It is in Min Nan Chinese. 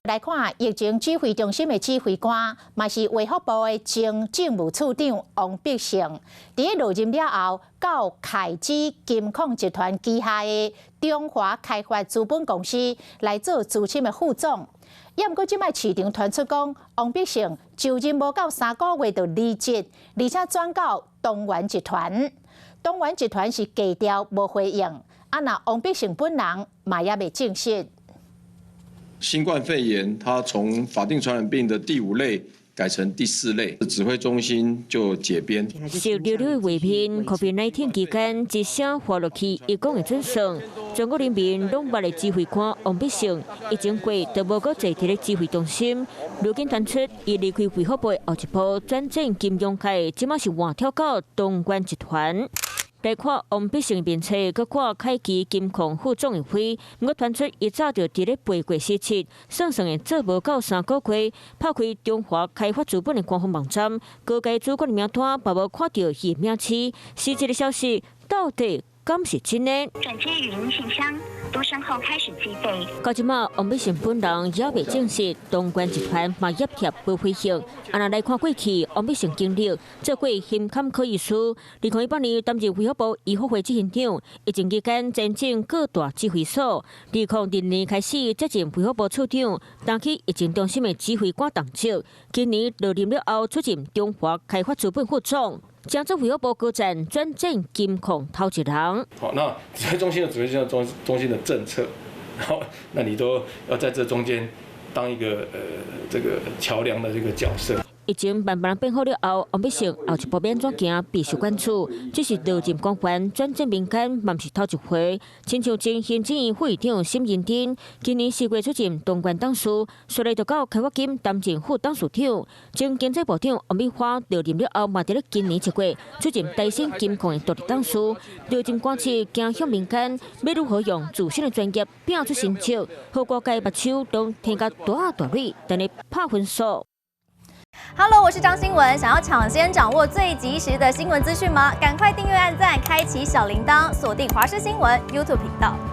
來看疫情指揮中心的指揮官，嘛是衛福部的前政務次長王必勝，佇咧落任了後，到凱基金控集團旗下的中華開發資本公司來做資深的副總。也毋過，這擺市場傳出講，王必勝就任無夠3個月就離職，而且轉到東元集團。東元集團是低調無回應，啊，若王必勝本人嘛猶未證實。新冠肺炎，它從法定傳染病的第五類改成第四類，指揮中心就解編。受流流的畫面，COVID-19 期間一聲滑落去，伊講會準算。全國人民攏捌的指揮官王必勝，疫情過就無閣坐佇咧指揮中心。如今傳出，伊離開衛福部後一步轉戰金融界，這馬是換跳到東元集團。來看王必勝面冊，閣看凱基金控副總的會，毋過傳出伊早就佇咧背過事實，算算會做無夠3個月，拍開中華開發資本的官方網站，高階主管的名單嘛無看著伊的名字，實際的消息到底敢是真的？轉接語音信箱，嘟聲後開始計費。到這馬，王必勝本人猶未證實，東元集團嘛業協無回應。啊，若來看過去，王必勝經歷做過胸坎科醫師，2018年擔任衛福部醫復會執行長，疫情期間前進各大指揮所。2002年開始接任衛福部次長，擔起疫情中心的指揮官重責。今年落任了後，出任中華開發資本副總。將做衛福部高層轉戰金控頭一人。好，那指揮中心的指揮中心的政策，然後那你都要在這中間當一個這個橋梁的這個角色。疫情慢慢變好了後，王必勝後一步欲按怎行，備受關注。這是落任官員轉戰民間，嘛毋是頭一回。親像前行政院副院長沈榮津，今年4月出任東元董事，隨來就到開發金擔任副董事長。前經濟部長王美花落任了後，嘛佇咧今年1月出任台新金控的獨立董事。落任官職行向民間，欲如何用自身的專業拼出成績，予外界目睭攏提甲大大蕊，等咧拍分數。 Hello，我是張新文。想要搶先掌握最及時的新聞資訊嗎？趕快訂閱、按讚、開啟小鈴鐺，鎖定華視新聞 YouTube 頻道。